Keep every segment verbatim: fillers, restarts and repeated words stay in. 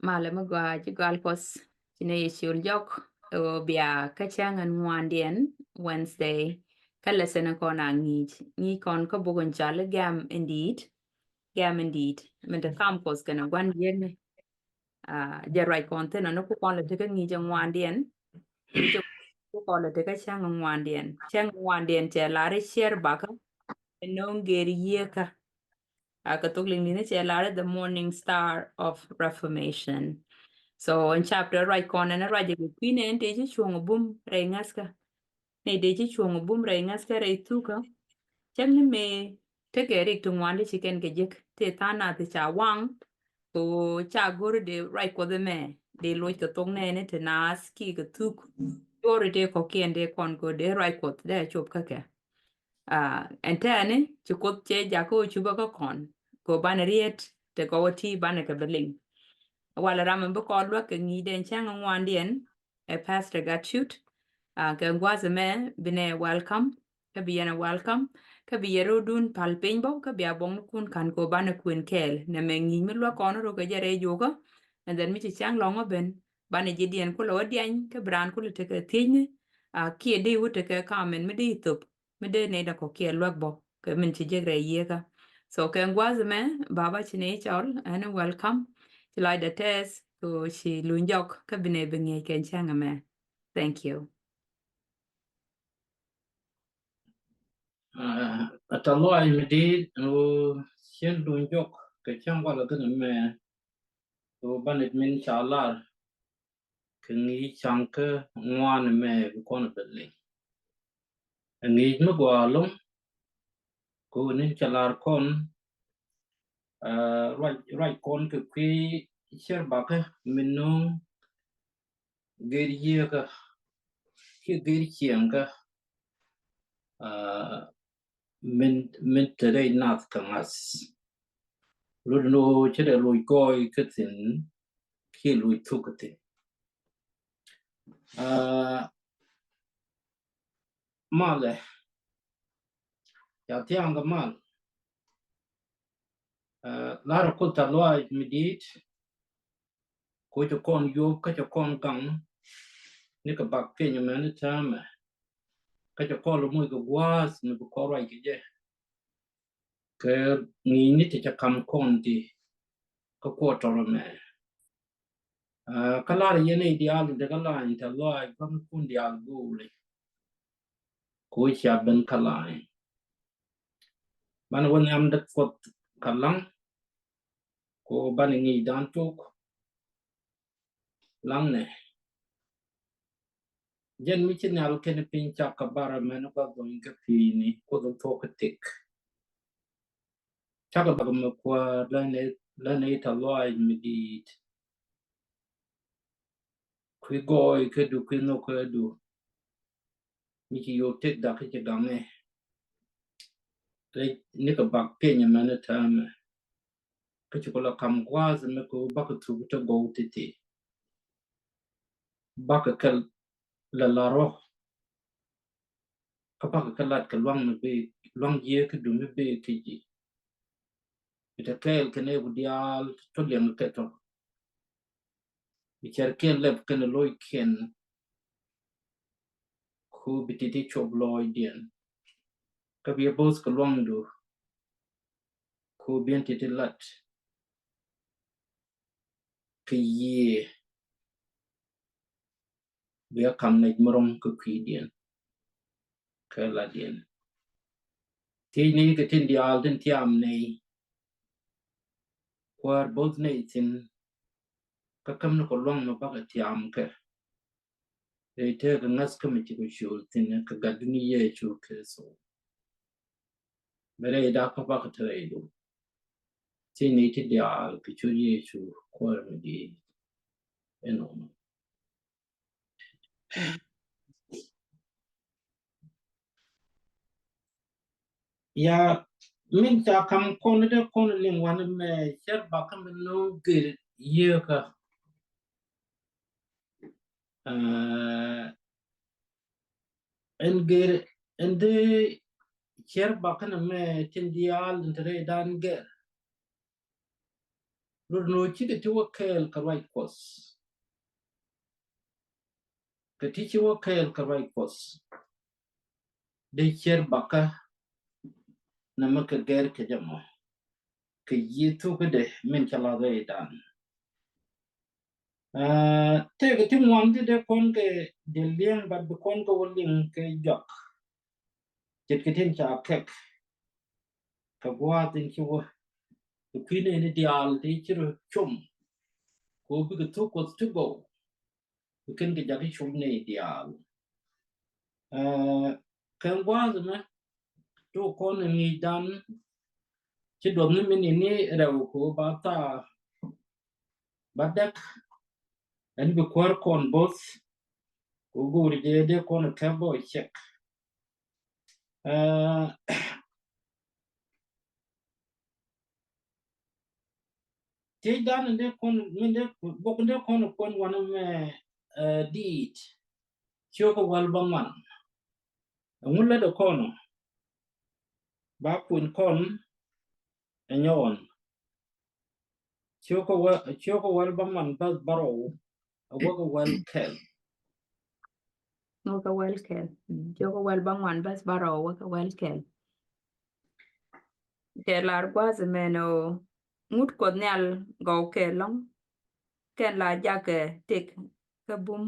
Malɛ mi gɔaa, ci gɔal Kuɔth, ci nɛ yɛ ciöl jɔk. Ɛ ɣöö bia kä cäŋ ɛn ŋuandiɛn, Wednesday. Kä lesson kɔn a ŋi̱i̱c, ŋi̱i̱c kɔn kä buk in cɔal i̱ Gɛ̈m in Di̱i̱t. Gɛ̈m in Di̱i̱t min te kam Kuɔth kɛnɛ gua̱ndiɛn ni. Jɛ ruac kɔn thi̱n ɔ ni ku kɔn lɛ tekä ŋi̱i̱c ɛ ŋuandiɛn. Ŋi̱i̱c ɛ ku kɔn lɛ tekä cäŋ ɛ ŋuandiɛn. Cäŋ ɛ ŋuandiɛn cɛ lar i̱ ciɛr bakä, ɛ no̱o̱ŋ gër yieekä. A kɛ thok liŋ li̱n cɛ lar i̱ the morning star of reformation. So in chapter ruac kɔn ɛn ruac ɛ kɛ kui̱n ɛn tëë ci cuɔ̱ŋ ɛ bum rɛy ŋäthkä. Nɛy tëë ci cuɔ̱ŋ ɛ bum rɛy ŋäthkä rɛy thukä. Cäŋ ni mëë tekɛ rik ti ŋuan ti ci kɛn kɛ jek tëë tha̱a̱ŋ nath ti ca waŋ. Ko ca go̱ri dee ruac Kuɔth ɛmɛ dee loc kɛ thok nɛɛni ti naath ki kɛ thuk. Go̱ri tëë kɔ̱kiɛn dee kɔn ko dee ruac Kuɔth dee a cop kä kɛ. Ɛn tɛɛni ci Kuoth cɛ jakä ɣöö cupä kä kɔn kɛ ɣöö banɛ riet tekɛ ɣöö ti banɛ kɛ bi liŋ. Walɛ ram mi bi kɔn luäk kɛ ŋi̱i̱cdɛn cäŋ ŋuandiɛn ɛ Pastor Gatcut. Kɛ gua̱a̱th ɛmɛ binɛ welcome, kä bi yɛn ɛ welcome, kä bi yɛn rɔdun pal piny bä, kä bia buɔ̱ŋnikun ka̱n kɛ ɣöö banɛ kuën kɛɛl nɛmɛ ŋi̱i̱c mi luäk kɔn rɔ kɛ jɛ rɛy juokä. And then mi ci cäŋ lɔ̱ŋ ɔ ben banɛ ji̱ diɛn kulɛ wä diany kä bi raan kulɛ tekɛ thiecni. Kiɛ dee wä tekɛ comment mi dee thop mi dee nɛy dɛ kɔ̱kiɛn luäk bä kɛ min ci jek rɛy yieekä. So kɛ gua̱a̱th ɛmɛ baba ci nɛy cɔl ɛn welcome. Ci lɔcdɛ tɛth kɛ ɣöö ci luny jɔk kä binɛ bi ŋi̱eec kɛ cäŋ ɛmɛ. Thank you. Ɛ tɛth lɔaac mi di̱i̱t ɛn ɣöö cien luny jɔk kɛ cäŋ walɛ thi̱n ɛmɛ. Ɣöö banɛ min ca lar kɛ ŋi̱i̱c cäŋ kä ŋuan ɛmɛ bi kɔn ɛ bi liŋ. Ɛ ŋi̱i̱c mi gɔaa ɛlɔ̱ŋ kɛ ɣöö ni cɛ lar kɔn ruac, ruac kɔn kɛ kui̱ ciɛr bakä mi no̱o̱ŋ gër yieekä kiɛ gër ciɛŋkä. Min, min te rɛy nath kɛ ŋa̱th. Lot ni ɣöö cɛ dee loc gɔɔy kä thi̱n kiɛ loc thuk kä thi̱n. Malɛ ca thia̱a̱ŋ kɛ mal. Lar ɛ Kuoth tɛth lɔaac mi di̱i̱t. Ko cɛ kɔn yop kä cɛ kɔn gaŋ ni kɛ bak piny ɛmɛ ni täämɛ. Kä cɛ kɔn lɛ moc kɛ gua̱a̱th mi bi kɔn ruac kɛ jɛ kɛ ŋi̱i̱cni ti cɛ ka̱m kɔn ti kä kuɔtɔr ɛmɛ. Kä lar yɛn i̱ diaal ti kä lany tɛth lɔaac bäkikun diaal go̱o̱li. Ko cia ben kä lany banɛ wä nhiam däk Kuɔth kä laŋ. Ko banɛ ŋi̱i̱c dan tok laŋnɛ. Jɛn mi ci nhial kɛn piny cak kɛ bar ɛmɛn gua̱th dhɔny kä pi̱i̱ni Kuoth thuɔ̱k kä tëk. Cak kɛ bak mɛ Kuäär länɛ, länɛ i̱ tɛth lɔaac mi di̱i̱t. Kui̱ gɔɔy kädu, kui̱ nhök kädu. Mi ci yop tëk dak kä ci gaŋɛ. Rɛy ni kɛ bak piny ɛmɛn täämɛ. Kä ci kɔ la kam gua̱a̱th ɛmɛ kɛ ɣöö bakɛ thuk te gɔw ti̱ti̱. Bakɛ kɛ la lar rɔ. Kä bakɛ kɛ lat kɛ luaŋ mi bi, luaŋ jiääk kädu mi bi kä ji̱. Bi te kɛɛl kɛn ɛ ku diaal tɔ liɛŋ kɛ tɔ. Bi cɛrkiɛn lɛp kɛn lo̱ckiɛn. Ku bi ti̱ti̱ cop lɔɔcdiɛn. Kä bi ɛ bo̱o̱th kɛ luaŋdu. Ku bi ɛn ti̱ti̱ lat kɛ yiëë. Bia kam nɛc mi rɔm kä kui̱diɛn. Kä ladiɛn. Thiecni kɛ tin diaal tin tiam nɛy. Kuäär bo̱th nɛy thi̱n. Kä käm ni kɔ luaŋ mi bakɛ tiam kɛ. Rɛy tëëkɛ ŋäth kä mi ci kɔ ciöl thi̱n kɛ Gatdu ni Yecu Kritho. Bɛ rɛy dak kä bakɛ te rɛydu. Thiecni ti diaal kɛ ciöt Yecu Kuäär mi di̱i̱t. Ɛnɔnɔ. Ya, min ca kam kɔn dee kɔn liŋ wanɛ mɛ cɛr bakä mi no̱o̱ŋ gër yieekä. Ɛn gër, ɛn dee cɛr bakä ni mɛ tin diaal in te rɛy dan gɛr. Rut ni ɣöö cikɛ ti wä kɛɛl kɛ ruac Kuɔth. Kɛ ti ci wä kɛɛl kɛ ruac Kuɔth, dee ciɛr bakä nɛmɛ kɛ gɛr kɛ jɛ mɔ, kɛ Yiëë thukädɛ min cɛ lath rɛydan. Aa, tëëkɛ ti ŋuan ti dee kɔn kɛ dee liɛŋ, but bi kɔn kɛ wä liŋ kɛ juak. Ce̱tkɛ tin ca kɛk kɛ gua̱a̱th in ci wä kɛ kui̱ nɛɛni diaal ti ci rɔ com, kɛ ɣöö bikɛ thuk Kuɔth ti gɔw, bi kɛn kɛ jakä com nɛy diaal. Aa, kɛ gua̱a̱th ɛmɛ tok kɔn ɛ ŋi̱i̱cdan, ci duɔth ni min ini rɛw kɛ ɣöö ba thaa ba däk, ɛn bi kuäär kɔn bo̱th, kɛ ɣöö go̱o̱ri jɛ dee kɔn ɛ kɛp bä ɛ cɛk. Aa, tiecdan in dee kɔn, min dee, bok in dee kɔn kuɛn wanɛ mɛ, aa, Diit, ciökä wäl bäŋuan. Ɛŋu lätdɛ kɔn ɔ? Ba kuɛn kɔn ɛ nyɔwän. Ciökä wä, ciökä wäl bäŋuan bäth bärɔw, ɛ wäkɛ wäl kɛl. Wäkɛ wäl kɛl. Mm, ciökä wäl bäŋuan bäth bärɔw, wäkɛ wäl kɛl. Cɛ lar gua̱a̱th ɛmɛ ni ɣöö ŋut Kuɔth Nhial gɔw kɛ ɛlɔ̱ŋ, kɛn la jakɛ tëk kä bum.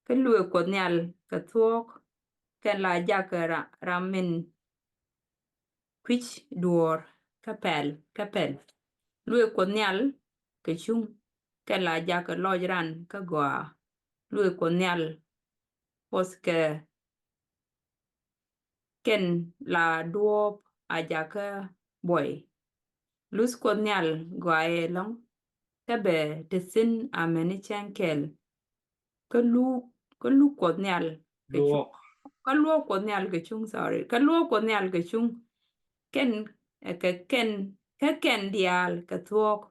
Kä luëë Kuɔth Nhial kɛ thuɔ̱k, kɛn la jakɛ ra-, ram min kui̱c duɔ̱ɔ̱r kä pɛl, kä pɛl. Luëë Kuɔth Nhial kɛ cuŋ, kɛn la jakɛ lɔc ran kä gɔaa. Luëë Kuɔth Nhial Kuɔth kɛ kɛn la duɔ̱ɔ̱p a jakä buɔy. Luth Kuɔth Nhial gɔaa ɛlɔ̱ŋ, kä bɛ te thi̱n amäni cäŋ kɛl. Kä luɔk, kä luɔk Kuɔth Nhial kɛ cuŋ. Luɔk. Kä luɔk Kuɔth Nhial kɛ cuŋ, sorry. Kä luɔk Kuɔth Nhial kɛ cuŋ. Kɛn, ɛ, kɛ kɛn, kä kɛn diaal kɛ thuɔ̱k.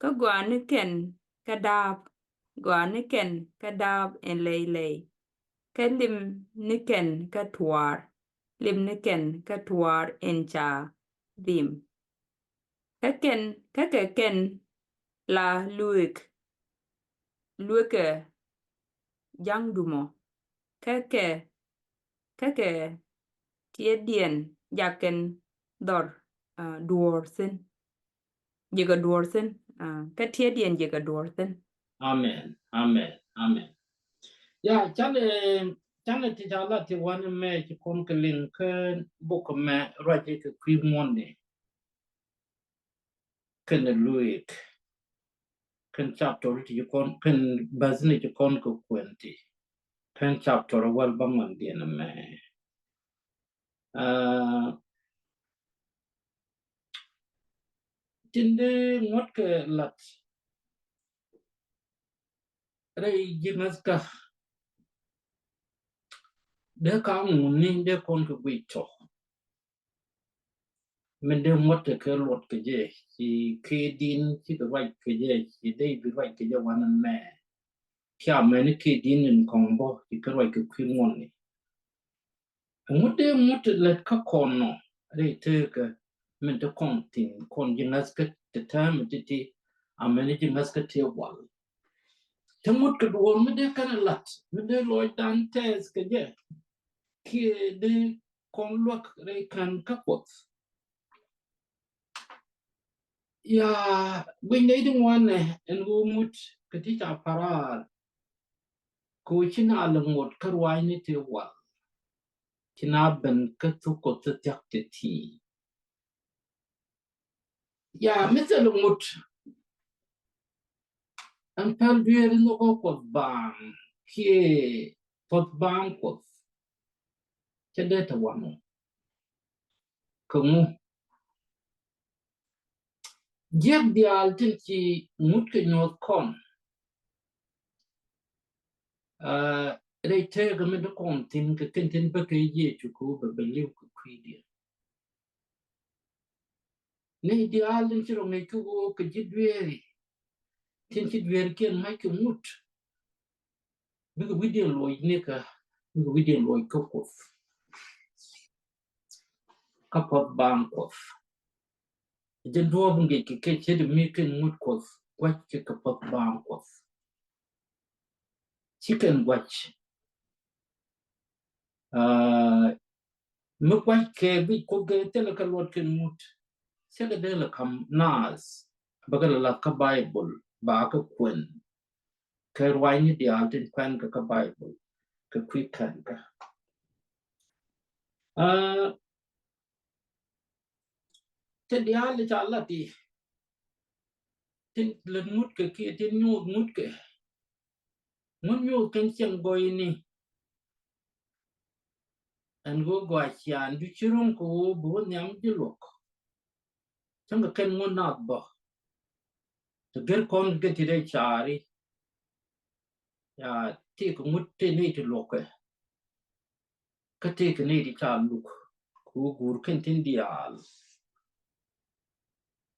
Kä gɔaa ni kɛn kä da̱a̱p, gɔaa ni kɛn kä da̱a̱p in lɛy lɛy. Kä lim ni kɛn kä tuaar, lim ni kɛn kä tuaar in ca dhim. Kä kɛn, kä kɛ kɛn la luëëk, luëëkɛ ja̱ŋdu mɔ. Kä kɛ, kä kɛ tiɛtdiɛn jakɛn dhɔr, ah, duɔ̱ɔ̱r thi̱n. Ji̱ kɛ duɔ̱ɔ̱r thi̱n, ah, kä tiɛtdiɛn ji̱ kɛ duɔ̱ɔ̱r thi̱n. Amen, amen, amen. Ya, canɛ, canɛ ti ca la ti wanɛ mɛ ci kɔn kɛ liŋ kä bok mɛ ruac kɛ kui̱ muɔ̱n ni. Kɛn luëëk. Kɛn chapter ti ci kɔn, kɛn bäth ni ci kɔn kɛ kuɛn ti. Kɛn chapter wäl bäŋuan diɛn mɛ. Ah, tin dee ŋuɔ̱t kɛ lat rɛy ji̱ ŋa̱thkä, dee ka̱ ŋuni dee kɔn kɛ guic tɔ. Min dee ŋuɔ̱t kɛ kɛ luɔt kɛ jɛ, ci kɛ din, ci kɛ ruac kɛ jɛ, ci dee bi ruac kɛ jɛ wanɛ mɛ. Cia mɛni kɛ din in kɔŋ bɔ, ci kɛ ruac kɛ kui̱ muɔ̱n ni. Ŋut dee ŋut lät kä kɔn nɔ rɛy tekä min te kɔn thi̱n, kɔn ji̱ ŋa̱thkä te täämɛ ti̱ti̱, amäni ji̱ ŋa̱thkä te wal. Te ŋut kɛ duɔ̱ɔ̱r mi dee kɛn lat, mi dee lɔcdan tɛth kɛ jɛ, kiɛ dee kɔn luäk rɛy kän kä Kuɔth. Ya, guic nɛy ti ŋuanɛ ɛn ɣöö ŋut kɛ ti ca pa̱raar. Kɛ ɣöö ci na lɛ ŋot kä ruaacni ti wal, ci na ben kä thuk Kuɔth ti thia̱k ti ti. Ya, mi thil ŋut ɛn päl dueeri nhɔkä Kuɔth baaŋ kiɛ puɔth baaŋ Kuɔth. Cɛ dee te wanɔ. Kɛ ŋu? Jiäk diaal tin ci ŋut kɛ nyuɔth kɔn. Ah, rɛy tekä mi dee kɔn thi̱n kɛ kɛn tin bä kɛ Yecu kɛ wä bɛ bɛ li̱w kɛ kui̱diɛn. Ni diaal tin ci rɔ ŋäc kɛ wä kɛ ji̱ dueeri. Tin ci dueerikiɛn mac kɛ ŋut. Bikɛ wi̱cdiɛn luɔc nikä, bikɛ wi̱cdiɛn luɔc kä Kuɔth. Kä puɔth baaŋ Kuɔth. Jɛn duɔ̱ɔ̱p in ŋic kɛ kɛ ce̱t mi kɛn ŋut Kuɔth gua̱c kɛ kɛ puɔ̱th baaŋ Kuɔth. Ci kɛn gua̱c. Mi gua̱c kɛ guic Kuoth kɛ thilɛ kɛ luɔt kɛn ŋut. Thilɛ dee lɛ ka̱m naath bä kɛ lɛ lath kä Baibol ba kɛ kuɛn. Kɛ ruacni diaal tin kuɛn kɛ kä Baibol kɛ kui̱ kɛn kä. Tin diaal ca lat i̱ tin lät ŋut kɛ kiɛ tin nyuuth ŋut kɛ. Ŋut nyuuth kɛn cieŋ gɔyni. Ɛn ɣöö gɔaa ciaan du ci ro̱ŋ kɛ ɣöö bi wä nhiam ji̱ luɔk. Cäŋ kɛ kɛn ŋut naath bä. Te gɛr kɔn kɛ ti dee caari. Ya tëëkɛ ŋut tëë nɛy ti luɔkɛ. Kä tëëkɛ nɛy ti ca luk kɛ ɣöö guur kɛn tin diaal.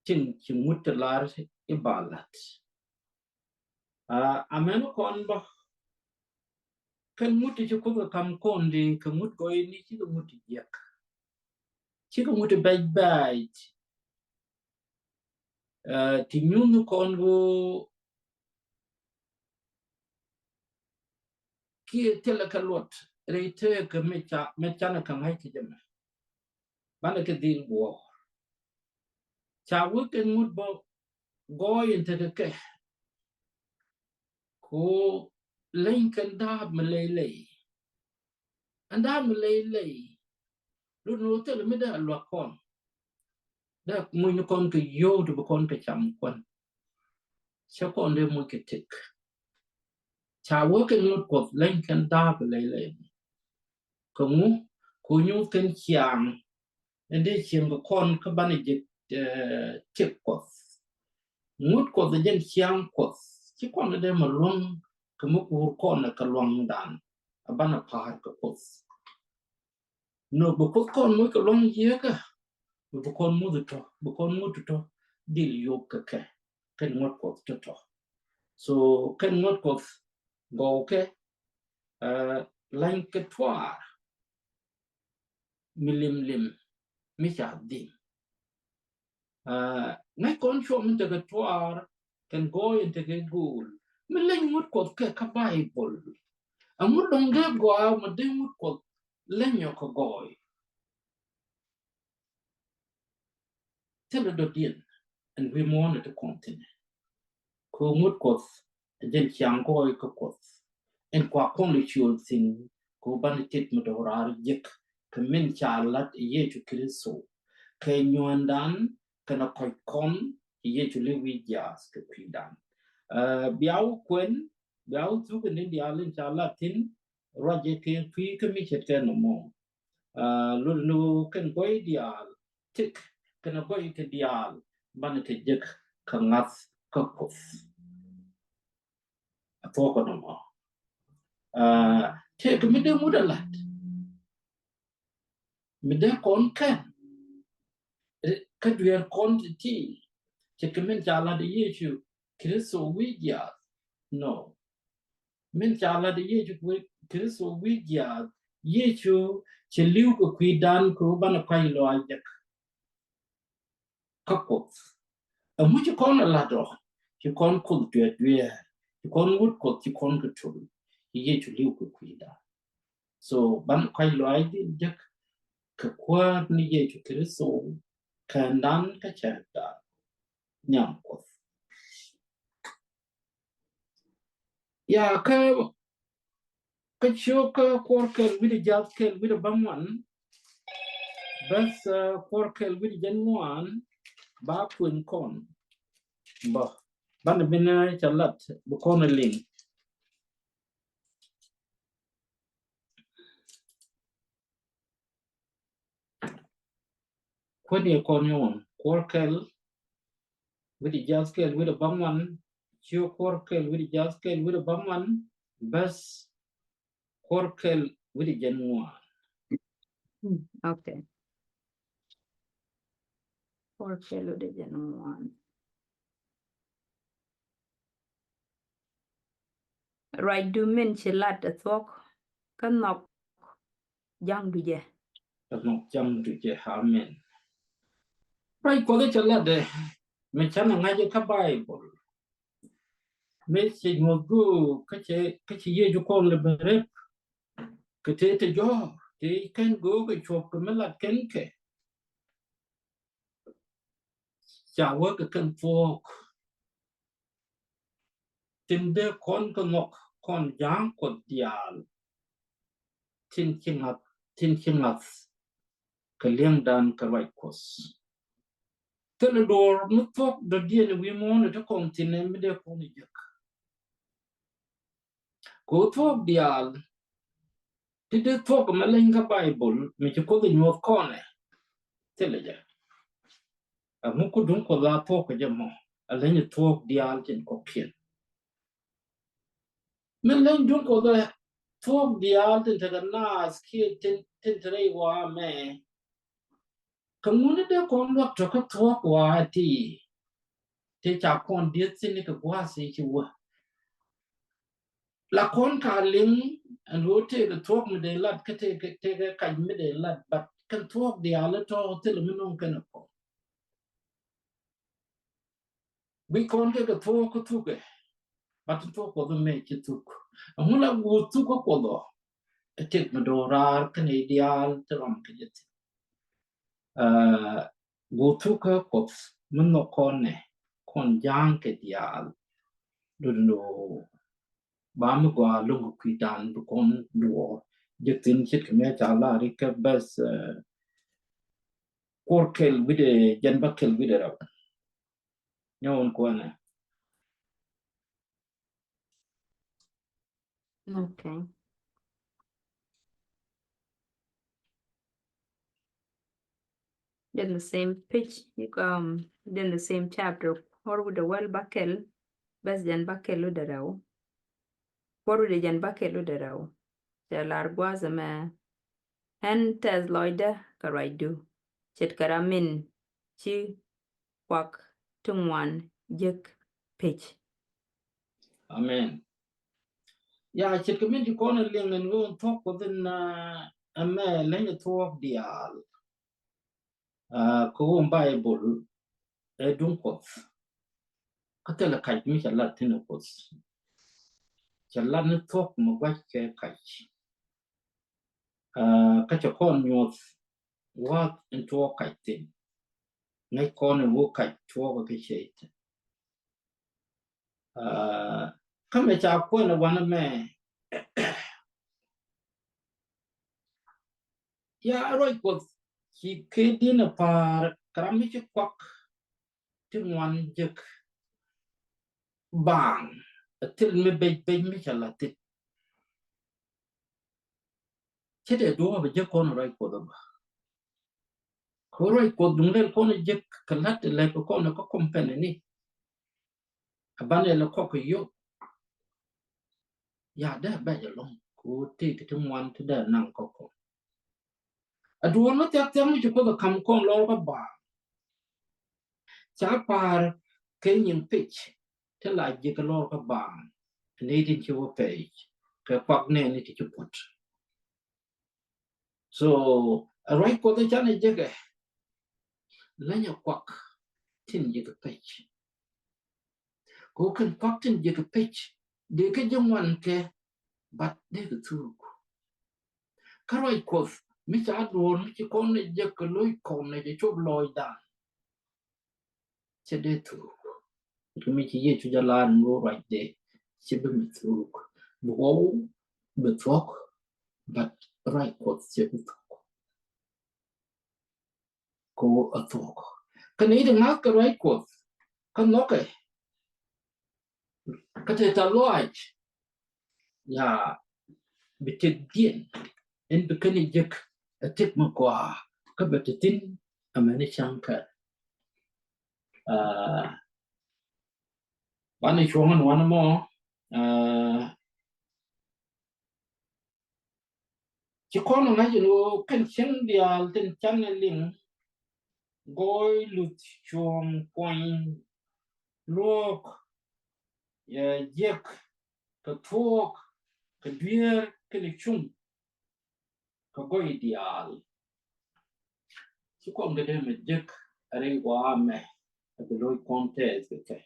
Tin ci ŋut ti lar i̱ ba la̱t. Aa, amäni kɔn bä. Kɛn ŋut ti ci Kuoth kɛ ka̱m kɔn di kɛ ŋut gɔyni cikɛ ŋut ti jiäk. Cikɛ ŋut ti bɛc bɛc. Aa, ti nyuuth kɔn ɣöö kiɛ thilɛ kɛ luɔt rɛy tëëkɛ mi ca, mi canɛ kɛ ŋa̱c kɛ jɛ mɛ. Banɛ kɛ dhil guɔ̱ɔ̱r. Ca wä kɛ ŋut bä gɔɔy in tekɛ kɛ. Ko leny kɛn da̱a̱p mi ley ley. Ɛn da̱a̱p mi ley ley. Lut ni wä thilɛ mi dee a luak kɔn. Dee muc ni kɔn kɛ yio̱w ti bi kɔn kɛ cam kuan. Cɛ kɔn dee muc kɛ tëk. Ca wä kɛ ŋut Kuɔth leny kɛn da̱a̱p mi ley ley. Kɛ ŋu ko nyuuth kɛn ciaŋ. Ɛn dee cieŋ kɛ kɔn kä banɛ jɛ, eh, tiek Kuɔth. Ŋut Kuɔth ɛ jɛn ciaŋ Kuɔth. Ci kɔn ɛ dee ma luäŋ kɛ mi kuur kɔn ɛ kɛ luaŋdan. A banɛ pa̱a̱r kɛ Kuɔth. Nɔ bi Kuoth kɔn muc kɛ luaŋ yieekä. Bi kɔn muth tɔ, bi kɔn ŋut tɔ. Dhil yop kɛ kɛ. Kɛn ŋuɔ̱t Kuɔth tɔ̱tɔ̱. So kɛn ŋuɔ̱t Kuɔth gɔw kɛ, eh, lany kɛ tuaar mi lim lim mi ca dhim. Eh, ŋäc kɔn cuɔ min tekɛ tuaar kɛn gɔɔy in tekɛ go̱o̱l mi leny ŋuɔ̱t Kuɔth kɛ kä Baibol. Aŋu dɔ̱ŋ dee gɔaa ma dee ŋuɔ̱t Kuɔth leny ɔ kɛ gɔɔy. Thilɛ dɔ̱diɛn ɛn wi̱i̱ muɔ̱ɔ̱n ɛ ti kɔn thi̱n. Kɛ ŋuɔ̱t Kuɔth ɛ jɛn ciaŋ gɔɔy kä Kuɔth. Ɛn kua kɔn lɛ ciöl thi̱n kɛ banɛ tet mi dɔ̱raar jek kɛ min ca lat ɛ Yecu Kritho. Kɛ nyuɔ̱ɔ̱ndan kɛnɛ kɔc kɔn ɛ Yecu li̱w wi̱i̱ jiaath kɛ kui̱dan. Eh, bia wä kuɛn, bia wä thuk in diaal in ca lat thi̱n, ruacɛ kɛ kui̱ kä mi ce̱tkɛ nɔmɔ. Ah, lul ni kɛn gɔy diaal, tëk kɛn gɔy kɛ diaal, banɛ te jek kɛ ŋa̱th kä Kuoth. A thuɔ̱k kɛ nɔmɔ. Ah, tëk mi dee ŋut a lat. Mi dee kɔn kɛn. Eh, kä dueer kɔn ti ti. Cɛ kɛ min ca lat Yecu Kritho wi̱i̱ jiaath. No. Min ca lat Yecu Kritho wi̱i̱ jiaath. Yecu cɛ li̱w kɛ kui̱dan kɛ ɣöö banɛ kua̱c lɔaac jek kä Kuoth. Ɛŋu ci kɔn ɛ lat ɔ? Ci kɔn Kuoth dueer dueer. Ci kɔn wut Kuoth, ci kɔn kɛ tul. Ci Yecu li̱w kɛ kui̱dan. So banɛ kua̱c lɔaac dhil jek kɛ Kuäär ni Yecu Kritho kɛndan kä cäŋdan. Nhiam Kuoth. Ya, kä, kä ciök kä kuɔr kɛl wi̱cdɛ jiath kɛl wi̱cdɛ bäŋuan. Bäth, uh, kuɔr kɛl wi̱cdɛ jiɛn ŋuan ba kuën kɔn. Bä banɛ bi nɛ ca lat bi kɔn a liŋ. Kuäär ni kɔn nyuɔn kuɔr kɛl wi̱cdɛ jiath kɛl wi̱cdɛ bäŋuan. Ciök kuɔr kɛl wi̱cdɛ jiath kɛl wi̱cdɛ bäŋuan. Bäth kuɔr kɛl wi̱cdɛ jiɛn ŋuan. Mm, okay. Kuɔr kɛl wi̱cdɛ jiɛn ŋuan. Ruacdu min ci lat a thuɔ̱k kä nhɔk ja̱ŋdu jɛ. Kä nhɔk ja̱ŋdu jɛ. Amen. Ruac Kuɔth cɛ lat ɛ mi canɛ ŋa̱c kä Baibol. Mi cɛ nyuɔth go̱o̱k kä cɛ, kä cɛ Yecu kɔn lɛ ben rep. Kɛ tëë te jɔ̱ɔ̱k tëë kɛn go̱o̱k kɛ cuɔp kɛ mi lat kɛn kɛ. Ca wä kɛ kɛn thuɔ̱k. Tin dee kɔn kä nhɔk kɔn ja̱a̱ŋ Kuɔth diaal. Tin ci ŋa̱th, tin ci ŋa̱th kɛ li̱eŋdan kɛ ruac Kuɔth. Thilɛ duɔ̱ɔ̱r mi thuɔ̱k dɔ̱diɛn wi̱i̱ muɔ̱ɔ̱n ɛ ti kɔn thi̱n ɛ mi dee kɔn ɛ jek. Kɛ ɣöö thuɔ̱k diaal ti dee thuɔ̱k mɛ leny kä Baibol mi ci Kuoth ɛ nyuɔth kɔnɛ. Thilɛ jɛ. Ɛŋu ku duŋ Kuɔth a thuɔ̱k kɛ jɛ mɔ? A leny thuɔ̱k diaal tin kɔkiɛn. Mi leny duŋ Kuɔth ɛ thuɔ̱k diaal tin tekɛ naath kiɛ tin, tin te rɛy wa mɛ. Kä ŋuni dee kɔn luak tɔ̱ kä thuɔ̱k wa ti. Ti ca kɔn dieth thi̱n kɛ gua̱a̱th i̱ ci wä. La kɔn ka liŋ ɛn ɣöö tëëkɛ thuɔ̱k mi dee lat kä tëëkɛ, tëëkɛ kac mi dee lat, but kɛn thuɔ̱k diaal tɔ̱ thilɛ mi nɔŋ kɛn ɛ kɔn. Guic kɔn kɛ kɛ thuɔ̱k kä thukɛ, but thuɔ̱k Kuɔth mɛ ci thuk. Ɛŋu la guur thuk kä Kuɔth ɔ? Ɛ tëk mi do̱raar kɛn i̱ diaal ti ram kɛ jɛ thi̱n. Aa, guur thuk kä Kuɔth mi nhɔk kɔn nɛ kɔn ja̱a̱ŋ kɛ diaal. Dundo ba mi gɔaa lo̱ŋ kɛ kui̱dan bi kɔn duɔɔr. Jek thi̱n ce̱tkɛ mi ca lar i̱ kɛ bɛth, aa, kuɔr kɛl wi̱dɛ jɛn ba kɛl wi̱dɛ rɛw. Nyɛ wun kuɔnɛ. Okay. Then the same page, you go, um, then the same chapter. Kuɔr wi̱dɛ wäl ba kɛl, bɛth jɛn ba kɛl wi̱dɛ rɛw. Kuɔr wi̱dɛ jɛn ba kɛl wi̱dɛ rɛw. Cɛ lar gua̱a̱th ɛmɛ. Ɣän tɛth lɔcdä kɛ ruacdu. Ce̱tkɛ ram min ci kuak ti ŋuan jek pec. Amen. Ya, ce̱tkɛ min ci kɔn ɛ liŋ ɛn ɣöö thuɔ̱k Kuɔth in, aa, ɛmɛ leny ɛ thuɔ̱k diaal. Aa, kɛ ɣöö Baibol ɛ duŋ Kuɔth. Kä thilɛ kac mi cɛ lat thi̱n ɛ Kuoth. Cɛ lat ni thuɔ̱k mi gua̱c kɛ kac. Aa, kä cɛ kɔn nyuɔth wath in tuɔɔk kac thi̱n. Ŋäc kɔn in wä kac tuɔɔk kɛ cɛ thi̱n. Aa, kä mɛ ca kuɛn ɛ wanɛ mɛ. Ya ruac Kuɔth ci kɛ di̱n ɛ pa̱a̱r kɛ ram mi ci kuak ti ŋuan jek baaŋ. Ɛ thil mi bec bec mi ca la thi̱n. Cɛ dee duɔ̱ɔ̱p ɛ jek kɔn ruac Kuɔth ɛ bä. Kɛ ruac Kuɔth duŋ lɛl kɔn ɛ jek kɛ la̱t ɛ lɛp kɛ kɔn ɛ kä company ni. A banɛ lɛ kɔk kɛ yio̱w. Ya dee bɛc ɛlɔ̱ŋ kɛ ɣöö tëëkɛ ti ŋuan ti dee naŋ kɔk kɔn. A duɔ̱ɔ̱r mi thia̱k thia̱k mi ci Kuoth ɛ ka̱m kɔn lɔr kä baaŋ. Ca pa̱a̱r kɛ nyin pec ti la ji̱ kɛ lɔr kä baaŋ. Ni tin ci wä pec kɛ kuak nɛɛni ti ci puɔ̱t. So a ruac Kuɔth ɛ canɛ jekɛ. Leny ɛ kuak tin ji̱ kɛ pec. Kɛ ɣöö kɛn kuak tin ji̱ kɛ pec dee kɛ ji̱ ŋuan kɛ, but dee kɛ thuk. Kä ruac Kuɔth mi ca duɔ̱ɔ̱r mi ci kɔn ɛ jek kɛ lo̱c kɔn ɛ jɛ cop lɔɔcdan. Cɛ dee thuk. Kɛ mi ci Yecu jɛ lar ni wä ruacdɛ cɛ bi mi thuk. Bi ɣɔw bi thuɔ̱k, but ruac Kuɔth cɛ bi thuk. Kɛ ɣöö a thuɔ̱k. Kä ni ti ŋa̱th kɛ ruac Kuɔth kä nhɔkɛ. Kä te ta lɔac. Ya bi tek diɛn in bi kɛn jek a tek mi kɔaa kä bɛ te thin amäni ca̱ŋ kɛl. Aa, banɛ cuɔ̱ŋ in wanɛ mɔ, aa, ci kɔn ŋa̱c in ɣöö kɛn cieŋ diaal tin canɛ liŋ. Gɔɔy luth cuɔ̱ŋ kuɔny luɔ̱ɔ̱k, yɛ jiɛk kɛ thuɔɔk kɛ dueer kɛnɛ cuŋ kɛ gɔɔy diaal. Ci kɔn kɛ dee mɛ jek rɛy gɔaa mɛ, a bi lo̱c kɔn tɛth kɛ kɛ.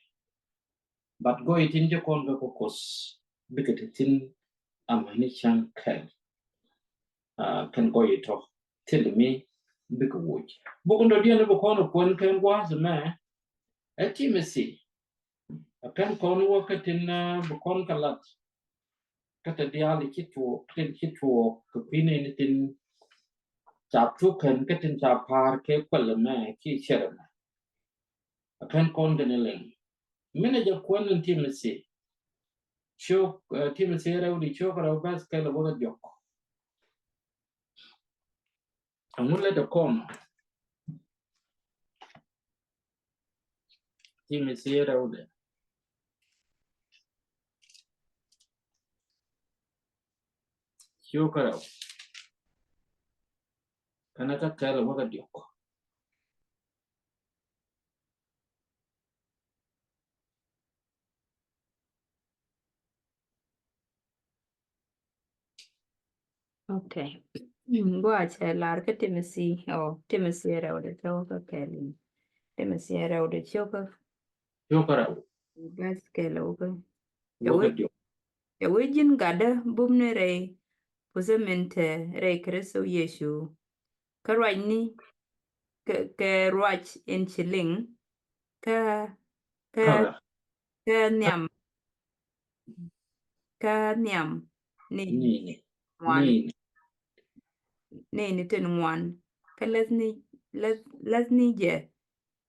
But gɔy tin jɛ kɔn kɛ kɛ Kuoth, bikɛ te thi̱n amäni cäŋ kɛl. Ah, kɛn gɔy tɔ thil mi bikɛ woc. Buk in dɔ̱diɛn bi kɔn kuɛn kɛn gua̱a̱th mɛ, ɛ Timothy. A kɛn kɔn wä kä tin, ah, bi kɔn kɛ lat. Kä te diaal ci tuɔɔk, tin ci tuɔɔk kɛ kui̱ ni tin ca thuk kɛn kä tin ca pa̱a̱r kɛ kuɛl mɛ ki cɛrɛ mɛ. A kɛn kɔn kɛ ni lɛŋ. Minɛ jɛ kuɛn in Timothy. Ciök, eh, Timothy rɛw di ciök rɛw bɛth kɛl wä kɛ diɔk. Ɛŋu lɛ dɛ kɔn? Timothy rɛw dɛ. Ciök rɛw. Kɛnɛ kä kɛl wä kɛ diɔk. Okay. Guacɛ lar kä Timothy, oh, Timothy rɛw de ciokä kɛl. Timothy rɛw de ciokä. Ciokä rɛw. Bas kɛl okä. Cɛ wee ji̱n gatdä bum ni rɛy puthä min te rɛy Kritho Yecu. Kä ruacni kɛ, kɛ ruac in ci liŋ kä, kä, kä nhiam, kä nhiam ni ŋuan. Ni ni tin ŋuan. Kä läthni, läth, läthni jɛ,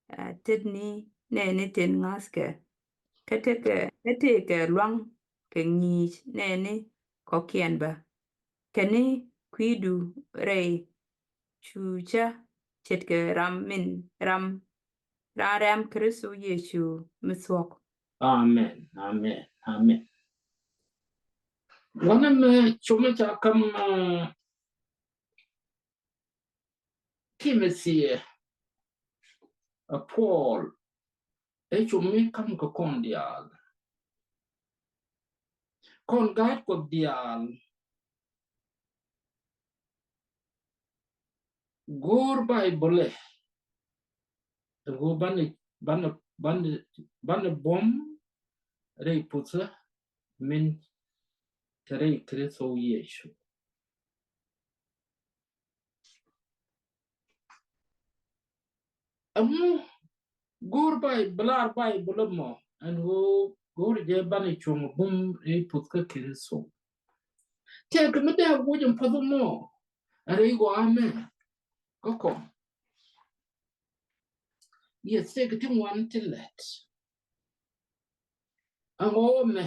ah, tetni nɛɛni tin ŋa̱thkɛ. Kä tekɛ, kä tekɛ lua̱ŋ kɛ ŋi̱i̱c nɛɛni kɔ̱kiɛn bä. Kɛn ni kui̱du rɛy cucä ce̱tkɛ ram min ram, ran rɛm Kritho Yecu mi thuɔ̱k. Amen, amen, amen. Wanɛ mɛ cumɛ ca kam, ah, Timothy ɛ Paul. Ɛ cum mi kam kɛ kɔn diaal. Kɔn gaat Kuɔth diaal. Go̱o̱r Baibol ɛ. Go̱o̱r banɛ, banɛ, banɛ, banɛ buɔ̱m rɛy puthä min te rɛy Kritho Yecu. Ɛŋu go̱o̱r Baibol, lar Baibol ɛmɔ ɛn ɣöö go̱o̱r jɛ banɛ cuɔ̱ŋ bum rɛy puth kä Kritho. Tëëkɛ mi dee woc ɛn puɔth ɛmɔ ɛ rɛy ɣɔaa mɛ kä kɔn. Yɛ tëëkɛ ti ŋuan ti lɛt. Ɛŋu mɛ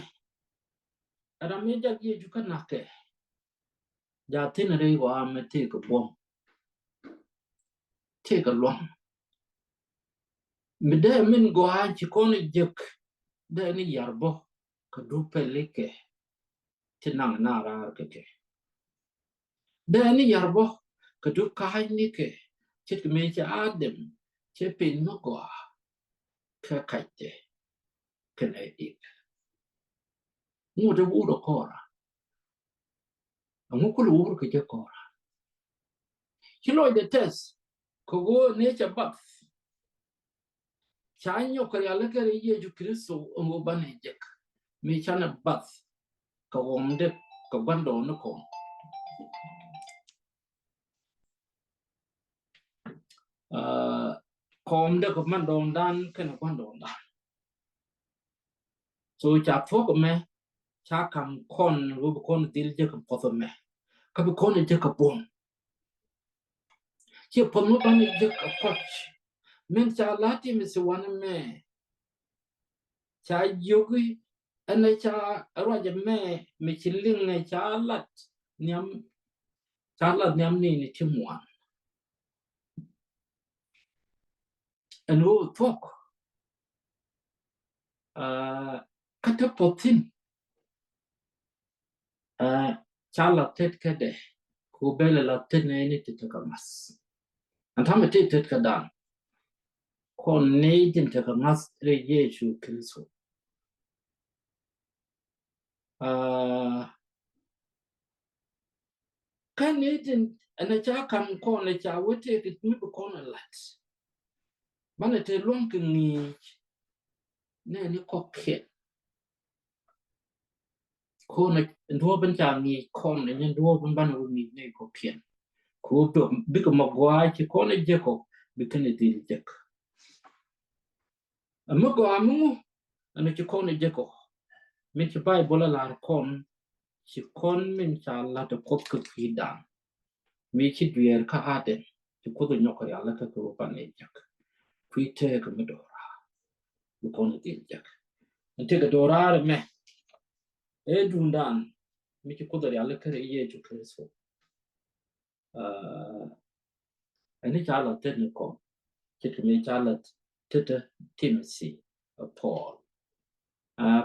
ɛ ram mi jak Yecu kä na̱kɛ. Ja thi̱n rɛy ɣɔaa mɛ tëëkɛ buɔ̱m. Tëëkɛ lua̱ŋ. Mi dee min gɔaa ci kɔn jek dee ni yar bä kɛ dup pɛlikɛ ti naŋ na raar kɛ kɛ. Dee ni yar bä kɛ dup ka̱a̱cnikɛ ce̱tkɛ mëë cɛ Adam cɛ piny mi gɔaa kɛ kacdɛ kɛnɛ Iv. Ŋut ɛ wut ɛ kɔra. Ɛŋu kulɛ wur kɛ jɛ kɔra? Ci lɔcdɛ tɛth kɛ ɣöö ni cɛ bath. Ca nyɔk kɛ rialikä rɛy Yecu Kritho ɛŋu banɛ jek mi canɛ bath kɛ ɣɔmdɛ kɛ gua̱ndɔɔŋnikɔn. Ah, kɔmdɛ kɛ mandɔɔŋdan kɛnɛ gua̱ndɔɔŋdan. So ca thuɔ̱k ɛmɛ ca ka̱m kɔn ɣöö bi kɔn dhil jek kɛ puɔth ɛmɛ kä bi kɔn jek kɛ buɔ̱m. Ciɛ puɔth mi banɛ jek kɛ kɔc. Min ca la̱t Timothy wanɛ mɛ ca yio̱ki ɛn ɛ ca ruac ɛmɛ mi ci liŋ ɛ ca lat nhiam, ca lat nhiam ni ni ti muan. Ɛn ɣöö thuɔ̱k, ah, kä te puɔth thi̱n, ah, ca la tet kädɛ ku bɛlɛ la tet nɛy ni ti tekɛ ŋa̱th. Ɛn ta̱mɛ ti tet kädan kɔn nɛy tin tekɛ ŋa̱th rɛy Yecu Kritho. Ah, kä ni tin ɛn ca ka̱m kɔn ɛ ca wä tëëk mi bi kɔn ɛ la̱t. Banɛ te luäŋ kɛ ŋi̱i̱c nɛ ni kɔ̱kiɛn. Kɔn duɔ̱ɔ̱p in ca ŋi̱i̱c kɔn ni nyin duɔ̱ɔ̱p in banɛ wä ŋi̱i̱c nɛ kɔ̱kiɛn. Ku bikɛ mɔ gɔaa ci kɔn ɛ jek kɔ bikɛ ni dhil jek. Ɛ mi gɔaa mi ŋu ɛn ci kɔn ɛ jek kɔ min ci Baibol ɛ lar kɔn ci kɔn min ca lat ɛ Kuoth kɛ kui̱dan. Mi ci dueer kä Aden ci Kuoth ɛ nyɔk kɛ rialikä kɛ wä banɛ jek. Kui̱ tëëkɛ mi do̱raar bi kɔn ɛ dhil jek. Ɛn tëëkɛ do̱raar ɛmɛ ɛ duundan mi ci Kuoth ɛ rialikä rɛy Yecu Kritho. Ɛn ca la thil ni kɔn ce̱tkɛ mi ca la thil Timothi ɛ Paul.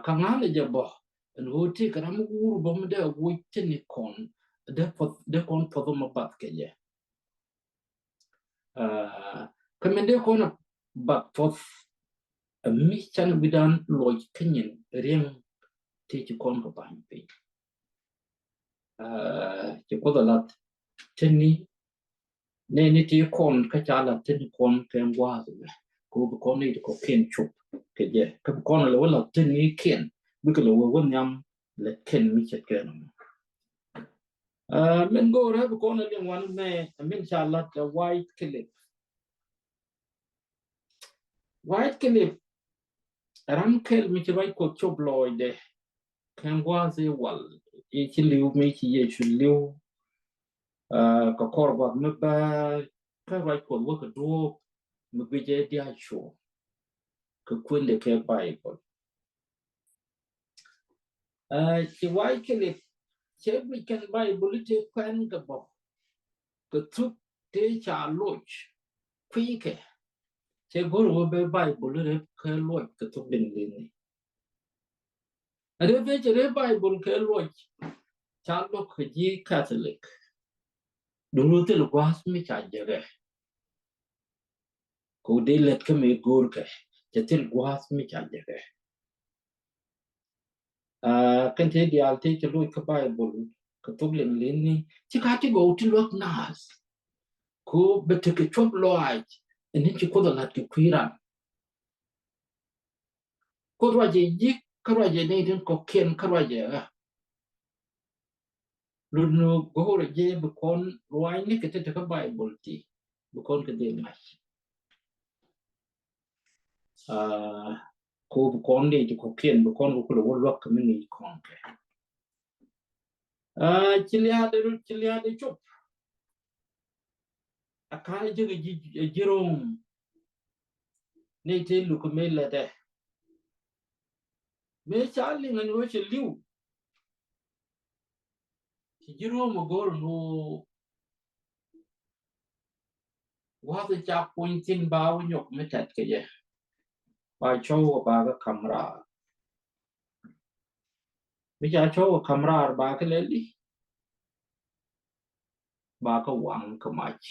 Kä ŋa̱lɛ jɛ bä ɛn ɣöö tëëkɛ ram mi wur bä mi dee a woc thil ni kɔn dee puɔth dee kɔn puɔth mɔ bath kɛ jɛ. Kä min dee kɔn a bath puɔth ɛ mi can wi̱dan luɔc kä nyin riɛŋ tëë ci kɔn kɛ ba̱ny piny. Ci Kuoth a lath teni nɛ ni ti kɔn kä ca lath teni kɔn kɛ ŋuath mɛ. Kɛ wä bi kɔn ni ti kɔkiɛn cop kɛ jɛ kä bi kɔn a lɛ wä lath teni kiɛn bikɛ lɛ wä wä nhiam lɛ kɛn mi ce̱tkɛ nɔmɔ. Min go̱o̱rɛ bi kɔn a liŋ wan mɛ min ca lath kɛ Wycliffe. Wycliffe ram kɛl mi ci ruac Kuɔth cop lɔɔcdɛ kɛ ŋuath i̱ wal i̱ ci li̱w mi ci Yecu li̱w. Kɛ kɔr guath mi bä kä ruac Kuɔth wä kɛ duɔ̱ɔ̱p mi guic ɛ diaal cu kɛ kuendɛ kɛ Baibol. Ci Wycliffe cɛ guic kɛn Baibol i̱ tëë kuɛn kɛ bä kɛ thuk tëë ca loc kui̱kɛ. Cɛ go̱r wä ben Baibol i̱ rep kɛ luɔc kɛ thuk diŋ li̱ni. Rep ben cɛ rep Baibol kɛ luɔc ca loc kɛ ji̱ Catholic. Duŋ thil gua̱a̱th mi ca jekɛ. Kɛ wä dee lät kä mi go̱o̱rkɛ cɛ thil gua̱a̱th mi ca jekɛ. Kɛn tëë diaal tëë cɛ loc kä Baibol kɛ thok liŋ li̱ni ci ka ti gɔw ti luäk naath. Ku bɛ tekɛ cuɔp lɔaac ɛn ni ci Kuoth a la̱t kɛ kui̱ ran. Kuoth ruacɛ ji̱ kä ruacɛ nɛy tin kɔ̱kiɛn kä ruacɛ ɣä. Lun ni go̱o̱rɛ jɛ bi kɔn ruaacni kɛ te te kä Baibol ti bi kɔn kɛ dhil ŋa̱c. Ko bi kɔn ni ti kɔ̱kiɛn bi kɔn kɛ kulɛ wä luäk kɛ mi ŋi̱i̱c kɔn kɛ. Ci lia̱a̱dɛ ci lia̱a̱dɛ cop. A ka̱n a jek a ji̱ a ji̱ ro̱o̱ŋ. Ni te luk mi lɛtɛ. Mi ca liŋ ɛn ɣöö cɛ li̱w. Ci ji̱ ro̱o̱ŋ mi go̱o̱r ɛn ɣöö gua̱th ca puny thi̱n ba wä nyɔk mi tɛt kɛ jɛ. Ba cɔw kɛ ba kɛ ka̱m raar. Mi ca cɔw kɛ ka̱m raar ba kɛ lɛli. Ba kɛ waŋ kɛ mac.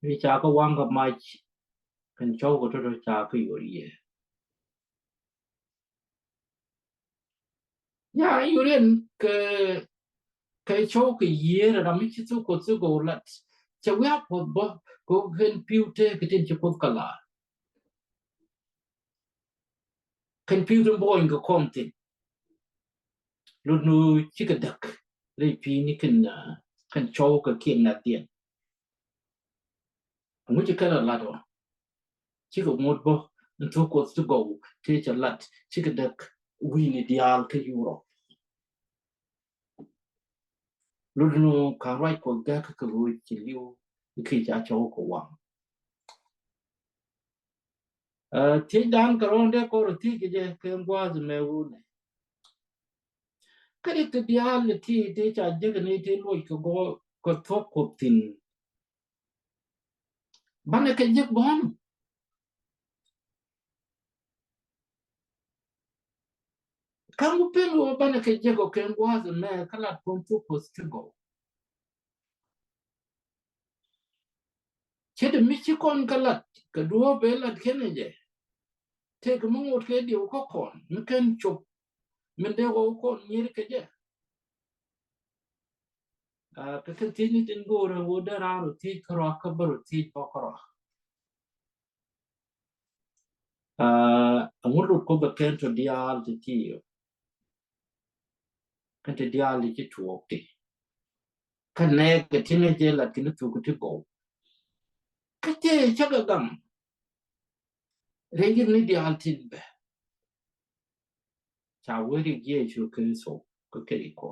Mi ca kɛ waŋ kɛ mac kɛn cɔw kɛ tɔtɔ ca kɛ yor yɛ. Ya yuriɛn kɛ kɛ cɔw kɛ yiëër ram mi ci thuk Kuɔth thuk gɔw lat. Cɛ wiak Kuɔth bä kɛ kɛn pi̱w tëë kɛ tin ci Kuoth kɛ laar. Kɛn pi̱w tin buɔny kɛ kɔn thin. Lot nu cikɛ däk rɛy pi̱i̱ni kɛn kɛn cɔw kɛ kiɛn nath diɛn. Ŋuci kɛn a lat ɔ cikɛ ŋot bä in thuk Kuɔth ti gɔw ti cɛ lat cikɛ däk wi̱i̱ni diaal kä Yurop. Lot nu ka̱n ruac Kuɔth gäk kä kɛ ɣöö ci li̱w i̱ kiɛ ca cɔw kɛ waŋ. Thiec dan kɛ rɔ̱ɔ̱n dee kɔr thiec kɛ jɛ kɛ gua̱a̱th mɛ wunɛ. Kä di ti diaal ti ti ca jek ni ti luɔc kɛ gɔɔ kɛ thuɔ̱k Kuɔth thi̱n. Banɛ kɛ jek bɔn. Ka̱m pen wä banɛ kɛ jek ɔ kɛ gua̱a̱th mɛ kä lat kɔn thuɔ̱k Kuɔth ti gɔw. Ce̱t mi ci kɔn kä lat kɛ duɔ̱ɔ̱p ëë lat kɛn jɛ. Tëëk mi ŋot kɛ diw kä kɔn mi kɛn cop min dee wä kɔn nyier kɛ jɛ. Kɛ kɛ thiec ni tin go̱o̱rɛ wä dee raar wä thiec kärɔa kä bär wä thiec bä kärɔa. Aa, ɛŋu lut Kuoth ɛ kɛn tɔ diaal ti ti yɔ? Kɛn ti diaal ti ci tuɔɔk ti. Kä nɛɛkɛ ti ŋäc jɛ lat kɛn thuk ti gɔw. Kä tëë cä kɛ gaŋ. Rɛy yir ni diaal tin bɛ. Ca wee rik Yecu Kritho kä kɛ rik kɔ.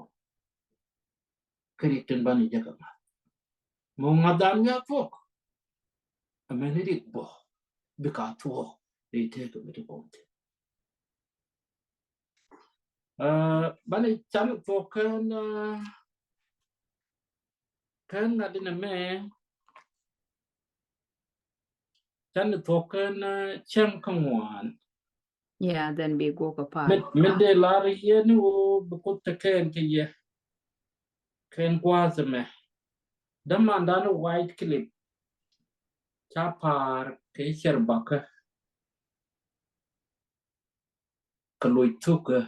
Kä rik tin banɛ jɛ kɛ ŋa̱th. Mɔ ŋa̱th dan mi a thuɔk. Amäni rik bɔ bi ka thuɔk ri tëëkɛ mi ti kɔn thin. Aa, banɛ can thuɔk kɛn, aa, kɛn ŋa̱th inɛ mɛ. Can thuɔk kɛn, aa, cäŋ kä ŋuan. Yeah, then bi guɔk a pa̱a̱r. Min, min dee lar yɛ ni wä bi Kuoth te kɛn kɛ yɛ. Kɛn gua̱a̱th ɛmɛ. Dämandan Wycliffe ca pa̱a̱r kɛ cɛr bakä. Kɛ loc thukä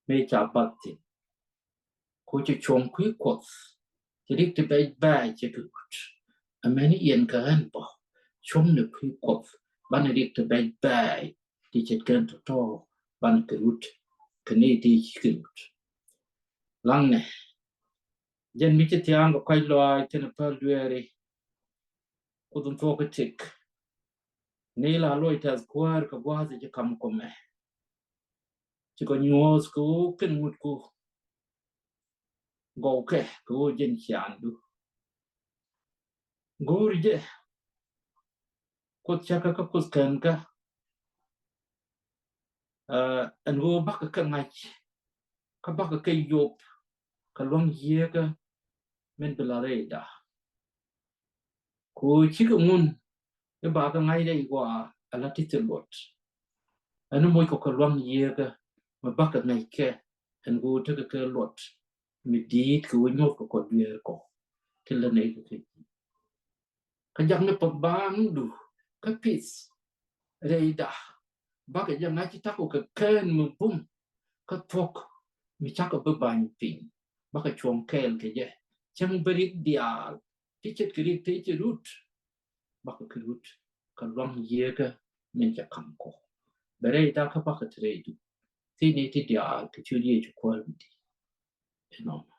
mëë ca bath thi̱n. Ku ci cuɔ̱ŋ kui̱ Kuɔth ci rik ti bɛc bɛɛc ci kɛ rut. Amäni yɛn kɛ ɣän bä cuɔ̱ŋ ni kui̱ Kuɔth banɛ rik ti bɛc bɛɛc ti ce̱tkɛn tɔ̱tɔ̱ banɛ kɛ rut kɛ ni ti ci kɛ rut. Laŋnɛ jɛn mi ci thia̱a̱ŋ kɛ kɔc lɔaac kɛnɛ päl dueeri. Kuoth in thuɔ̱k i̱ tëk. Ni la loc tɛth kuäär kɛ gua̱a̱th i̱ ci ka̱m kɔmɛ. Ci kɔ nyuɔ̱ɔ̱th kɛ ɣöö kɛn ŋutku. Gɔwkɛ kɛ ɣöö jɛn ciaŋdu. Go̱o̱ri jɛ. Kuoth cäkä kä Kuoth kɛn kä. Aa, ɛn ɣöö bakɛ kɛ ŋa̱c. Kä bakɛ kɛ yop. Kɛ lua̱ŋ yieekä min bi la rɛyda. Ku cikɛ ŋun i̱ ba kɛ ŋa̱c rɛy gɔaa ala ti thil luɔt. Ɛn moc kɔ kɛ luaŋ yieekä mi bakɛ ŋa̱c kɛ ɛn go̱o̱r tekɛ kɛ luɔt mi di̱i̱t kɛ wä nyuɔth kɛ kɔ dueer kɔ ti lä nɛy kɛ kɛ ji̱. Kä jak ni path baaŋdu kä pith rɛyda bakɛ jɛ ŋa̱c ci takɔ kɛ kään mi bum kä thuɔ̱k mi cakɔ bi ba̱ny piny bakɛ cuɔ̱ŋ kɛɛl kɛ jɛ cäŋ bä rik diaal ti ce̱tkɛ rik tëë cɛ rut. Bakɛ kɛ rut kɛ luaŋ yieekä min cɛ ka̱m kɔ bɛ rɛyda kä bakɛ ti rɛydu. Thi̱n ni ti diaal kɛ ciöt Yecu Kuäär mi di̱i̱t. Ɛnɔnɔ.